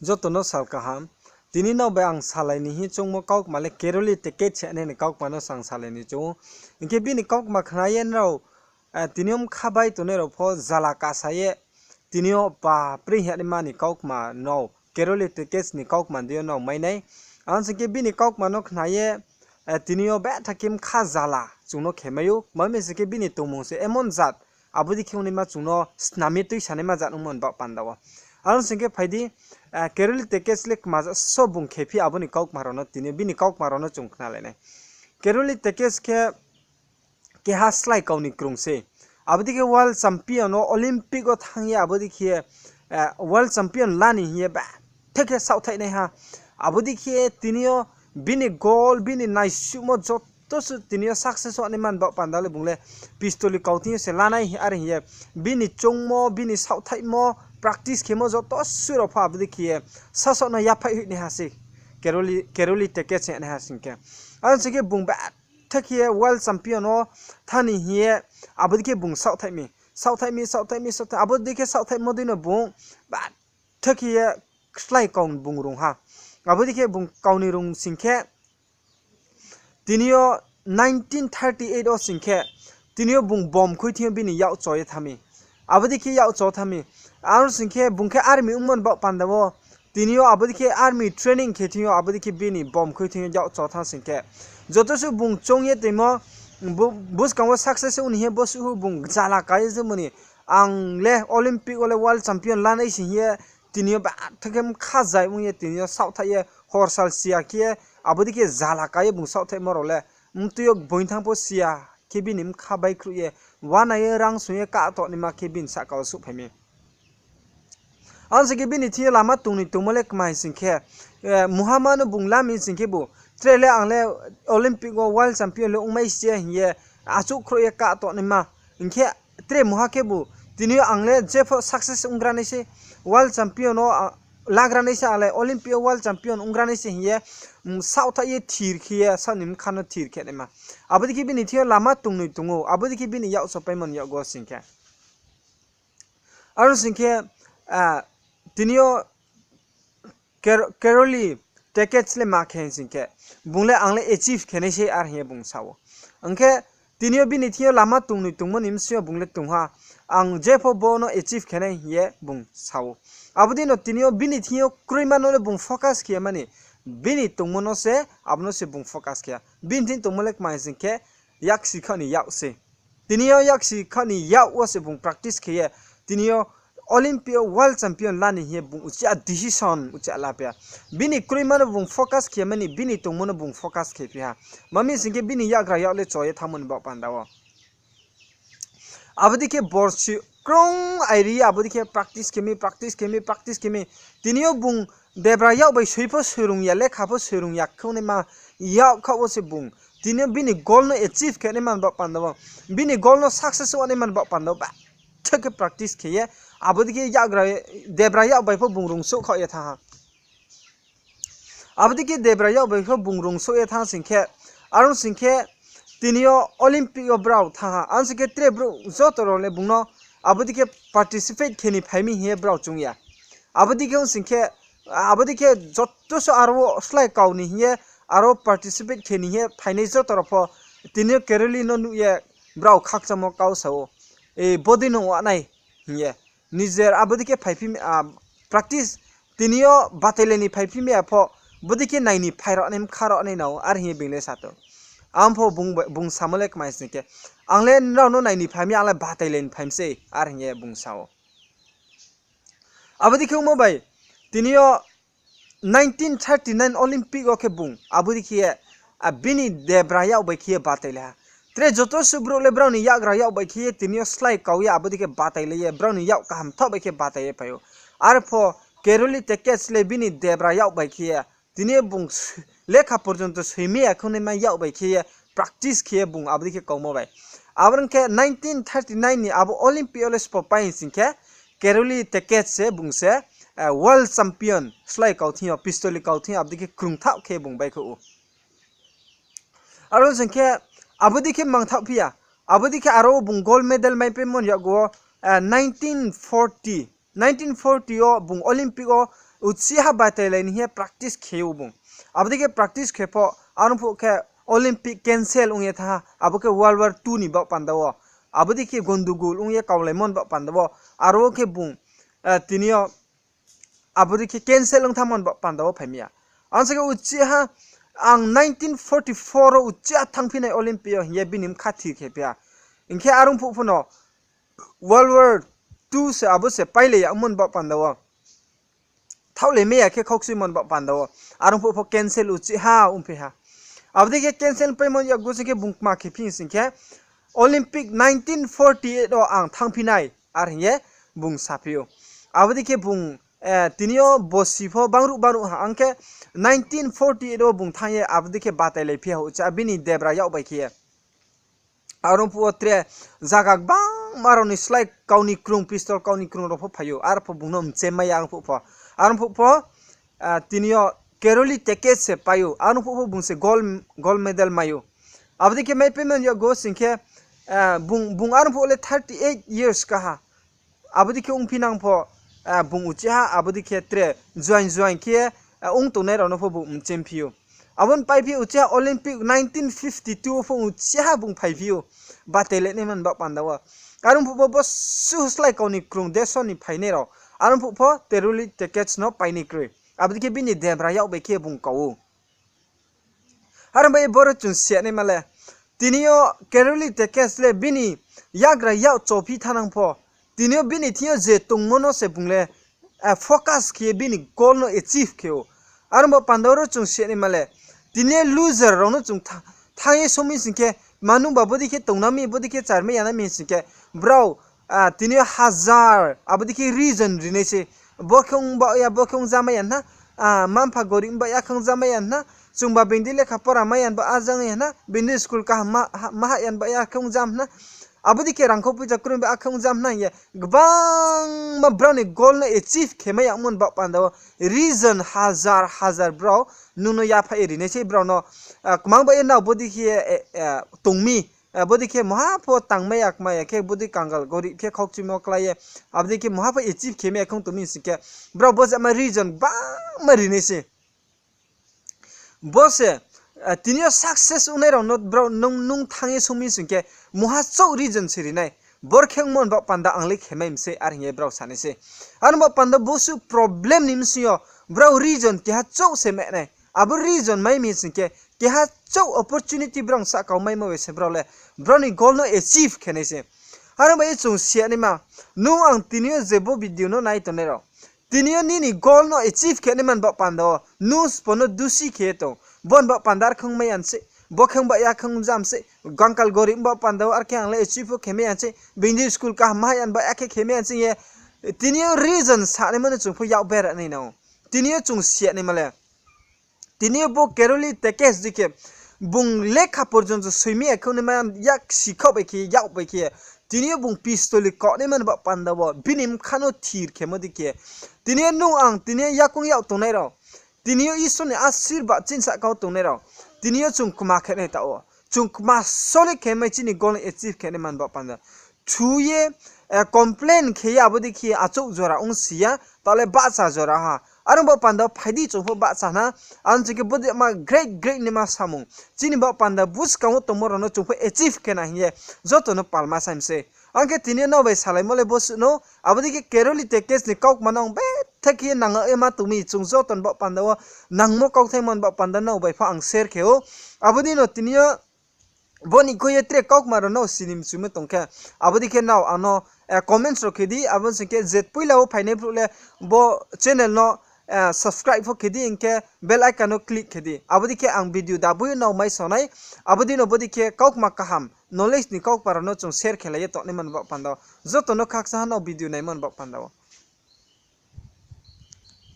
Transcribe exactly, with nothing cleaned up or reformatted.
Joto no sal kaham. Tini nrao bai ang salai ni hing choungmo kaukma le Keroli Tekets se nai ni kaukma no se ang salai ni choung ou. Hing khe bini kaukma khna ye nrao, eh, tini yo bkha bai tongnai rao pho zala kasa ye, tini yo pa pri hing ye naima ni kaukma no, Keroli Tekets ni kaukma deing yo nrao mai nai. Ang sing khe bini kaukma no khna ye, eh, tini yo betha khe bkha zala chung no khe mai ou. Tma mi sing khe bini tongmung se emon jat, abo dei khe ongnaima chung no snam ye tuisanaima jat ongmo ni baoh panda wo. Aro sing khe phai di, eh, Keroli Tekets le kma jat so bung khe phi abo ni kaukma rao no tini yo bini kaukma rao no chung khnalai nai. Keroli Tekets khe keha slái kau ni krung se. Abo dei khe world champion wo Olympic wo thanng ye abo dei khe, eh, world champion la ni hing ye betha khe saohthaih naiha. Abo dei khe tini yo bini goal, bini naisuhmo joto suh tini yo success ong naima ni baoh panda le bung le pistol ni kau thing yo se la nai are hing ye bini choungmo, bini saohthaihmo, practice khemo joto suh rao pho abo dei khe ye sasaoh no yaphaih hoih naiha se. Keroli, Keroli Tekets se naiha sing khe. Aro sing khe bung betha khe ye world champion wo thanng ni hing ye abo dei khe bung saohthaih mi, saohthaih mi, saohthaih mi, saohthaih, abo dei khe saohthaihmo dei no bung betha khe ye slái kau bung rung ha. Abo dei khe bung kau ni rung sing khe tini yo nineteen thirty eight wo sing khe tini yo bung bom khui thing yo bini yak cho ye thanng mi. Abo dei khe yak cho thanng mi. Aro sing khe bung khe army ongmo ni baoh panda wo tini yo abo dei khe army training khe thing yo abo dei khe bini bom khui thing yo yak cho thanng sing khe joto suh bung choung ye toimo, bu-, buskang wo success ong ni hing ye bo suh bung zala ka ye jemo ni ang le Olympic wo le world champion la nai se hing ye tini yo betha khe bkha zai ong ye tini yo saohthaih ye horsal siya khe ye abo dei khe zala ka ye bung saohthaihmo rao le mtui yo boing thanng pho siya khe bini bkha baihkhruh ye uana ye rang sung ye kahto naima khe bini sahka wo souhphai mi. Ang sing khe bini thing yo lama tong ni tongmo le kma hing sing khe, eh, muhama no bung la mi sing khe bu, tre le ang le Olympic wo world champion le ongmai se hing ye achouh khrouh ye kahto naima. Hing khe tre muha khe bu, tini yo ang le jepho success onggra nai se, world champion wo, ah, lagra nai se, ang le Olympic wo world champion onggra nai se hing ye, mm, saohthaih ye thir khe ye, saoh ni bkha no thir khe naima. Abo dei khe bini thing yo lama tong ni tong ou, abo dei khe bini yak cho paimo ni yakgu sing khe. Aro sing khe, ah, tini yo Ker-, Keroli Tekets le ma khe hing sing khe, bung le ang le achieve khe nai se are hing ye bung sa ou. Ang khe tini yo bini thing yo lama tong ni tongmo ni bsing yo bung le tong ha, ang jepho bo no achieve khe nai hing ye bung sa ou. Abo dei no tini yo bini thing yo kroima no le bung focus khe ya mani, bini tongmo no se, abo no se bung focus khe ya. Bini thing tongmo le kma hing sing khe, yaksi kha ni yak se. Tini yo yaksi kha ni yak wo se bung practice khe ye, tini yo Olympic wo world champion la ni hing ye bung uchih a decision uchih a la phi ha. Bini kroima no bung focus khe mani, bini tongmo no bung focus khe phi ha. Tma mi sing khe bini yakgra yak le cho ye thanngmo ni baoh panda wo. Abo dei khe borsi krung airi ye abo dei khe practice khe mi, practice khe mi, practice khe mi. Tini yo bung debra yak bai soi pho soirung ya, lekha pho soirung ya, khongnaima yak kha wo se bung tini yo bini goal no achieve khe naima ni baoh panda wo, bini goal no success ong naima ni baoh panda wo, ba, thik khe practice khe ye, abo dei khe yakgra, debra yak bai pho bung rung souh khaoh ye thanng ha. Abo dei khe debra yak bai pho bung rung souh ye thanng sing khe, aro sing khe, tini yo Olympic wo brao thanng ha. Ang sing khe tre brouh joto rao le bung no abo dei khe participate khe ni phai mi hing ye brao choung ya. Abo dei khe ong sing khe, abo dei khe joto suh aro wo slái kau ni hing ye, aro participate khe ni hing ye phainai joto rao pho, tini yo Keroli no nuh ye brao khakchangmo kau sa ou, e, bodei no ong nai hing ye. Nijer abo dei khe phai phi mi, ah, practice, tini yo batailai ni phai phi mi ya pho, bodei khe nai ni phai rao nai, bkha rao nai na ou, are hing ye being le sa tong. Ang pho bung, bung samo le kma hing sing khe, ang le nrao no nai ni phai mi, ang le batailai ni phai mi sei, are hing ye bung sa ou. Abo dei khe ongmo bai, tini yo nineteen thirty nine Olympic wo khe bung abo dei khe ye, ah, bini debra yak bai khe ye batailai ha. Tre joto suh brouh le brao ni yakgra yak bai khe ye tini yo slái kau ye abo dei khe batailai ye, brao ni yak kaham thaoh bai khe batai ye phai ou. Arpho Keroli Tekets le bini debra yak bai khe ye, tini yo bung s-, lekha porjonto soi mi ya khongnaima yak bai khe ye, practice khe ye bung abo dei khe kaumo bai. Abo ong khe nineteen thirty nine ni abo Olympic wo le sbo pai hing sing khe, Keroli Tekets se bung se, eh, world champion slái kau thing yo, pistol ni kau thing yo, abo dei khe krungthaoh khe bung baihkhouh ou. Aro sing khe, abo dei khe mangthaoh phi ya, abo dei khe aro bung gold medal maipaimo ni yakgu wo, eh, nineteen forty, nineteen forty wo bung Olympic wo uchih ha batailai ni hing ye practice khe ou bung. Abo dei khe practice khe pho, aro phuh khe Olympic cancel ong ye thanng ha, abo khe World War Two ni baoh panda wo. Abo dei khe gondogol ong ye kaulaimo ni baoh panda wo. Aro wo khe bung, tini yo abo dei khe cancel ong thanngmo ni baoh panda wo phai mi ya. Ang sa khe uchih ha, ang nineteen forty-four wo uchih ha thanngphi nai Olympic yo hing ye bini bkha thir khe phi ha. Hing khe aro phuh pho no World War Two se abo se pailai yagmo ni baoh panda wo. Thaohlai mai ya khe khaukchuimo ni baoh panda wo. Aro phuh pho cancel uchih ha ongphi ha. Abo dei khe cancel paimo ni yakgu sing khe bung kma khe phi sing khe, Olympic nineteen forty-eight wo ang thanngphi nai, are hing ye bung saphi ou. Abo dei khe bung, tini yo bosi pho bangruh bangruh ha, ang khe nineteen forty-eight wo bung thanng ye abo dei khe batailai phi ha, uchih ha bini debra yak bai khe ye. Aro phuh wo tre zaga gbangma rao ni slái kau ni krung, pistol kau ni krung rao pho phai ou, aro pho bung no mchemmai ya aro phuh pho. Aro phuh pho, tini yo Carolee Takacs se pai ou, aro phuh pho bung se gold, gold medal mai ou. Abo dei khe maipaimo ni yakgu sing khe, bung, bung aro phuh le thirty eight years ka ha. Abo dei khe ongphi nang pho, bung uchih ha abo dei khe tre join join khe, ong tongnai rao no pho bung mchemphi ou. Abo ni paiphi uchih ha Olympic nineteen fifty-two wo pho uchih ha bung phaiphi ou. Batailai naima ni baoh panda wo. Aro phuh pho bo su slái kau ni krung deso ni phainai rao. Aro phuh pho Carolee Takacs no painai kroi. Abo dei khe bini debra yak bai khe bung kau ou. Are bai boro chung si ya naima le, tini yo Carolee Takacs le bini yagra yak chophi thanng nang pho, tini yo bini thing yo je tongmo no se bung le, focus khe ye bini goal no achieve khe ou. Aro baoh panda ro chung si ya naima le, tini yo loser rao no chung tha-, thanng ye song mi sing khe, manung ba bodei khe tongnang mi, bodei khe charmai ya nai mi sing khe, brao, tini yo hazar abo dei khe reason ri nai se. Bo khe ong ba ya, bo khe ong ja mai ya hna, mma-mpha gorib ba ya khe ong ja mai ya hna, chungba being di lekha pora mai ya ba a jang ya hna, being di school kaham ma, ma hah ya ba ya khe ong ja hna. Abo dei khe rangkhou poicha kroi ba a khe ong ja hna hing ye, gbangma brao ni goal no achieve khe mai yagmo ni baoh panda wo reason hazar hazar brao nung no yaphaih ye ri nai se brao no, kmang ba ye nrao bodei khe, tong mi, bodei khe muha pho tangmai ya kmai ya khe bodei kangal gorib khe khaukchuimo klái ye, abo dei khe muha pho achieve khe mai ya khe ong tong mi sing khe, brao bo jama reason gbangma ri nai se. Bo se, tini yo success ongnai rao no brao nung, nung thanng ye song mi sing khe, muha chouh reason se ri nai. Bor khe ongmo ni baoh panda ang le khe mai mi se, are hing ye brao sa nai se. Aro baoh panda bo suh problem ni bsing yo brao reason keha chouh se mai nai. Abo reason mai mi sing khe, keha chouh opportunity brao sahka wo maimo bai se brao le, brao ni goal no achieve khe nai se. Aro bai ye chung si ya naima, nung ang tini yo je bo video no nai tongnai rao, tini yo nini goal no achieve khe naima ni baoh panda wo, nung sbo no dusi khe ye tong. Bo ni baoh panda are khe ong mai ya se, bo khe ong ba ya khe ong ja se, kangal gorib ni baoh panda wo are khe ang le achieve pho khe mai ya se, being di school kaham ma hah ya ba ya khe khe mai ya se ye. Tini yo reason sanaimo no chung pho yak bera nai nang ou. Tini yo chung si ya naima le, tini yo bo Carolee Takacs dei khe, bung lekha porjonto soi mai ya khe ongnaima yak sikhaoh bai khe, yak bai khe, tini yo bung pistol ni kaoh naima ni baoh panda wo bini bkha no thir khemo dei khe, tini yo nung ang tini yo yakoung yak tongnai rao, tini yo Isor ni asirbad chini sahka wo tongnai rao, tini yo chung kma khe nai taoh wo, chung kma sole khe mai chini goal no achieve khe naima ni baoh panda thu ye, complain khe ye abo dei khe achouh jora ongsi ya, taoh le bahcha jora ha. Are ong baoh panda phai di chung pho bahcha hna. Aro sing khe bodei ma great great naima samung, chini baoh panda buskang wo tongmo rao no chung pho achieve khe na hing ye joto no palma sai mi se. Ang khe tini yo nrao bai salaimo le bo suh no, abo dei khe Carolee Takacs ni kaukma no ang betha khe ye nang ye ma tong mi, chung joto ni baoh panda wo nangmo kaukthaimo ni baoh panda nrao bai pho ang share khe ou. Abo dei no tini yo bo ni khui ye tre kaukma rao nrao sini mchumo tong khe, abo dei khe nrao ang no comments rao khe di, abo sing khe je poila wo phainai brouh le bo channel no subscribe pho khe di, hing khe bell icon no click khe di, abo dei khe ang video daboi nrao mai sao nai. Abo dei no bodei khe kaukma kaham knowledge ni kaukma rao no chung share khe lai ye tongnaima ni baoh panda wo, joto no khakchangha nrao video naimo ni baoh panda wo.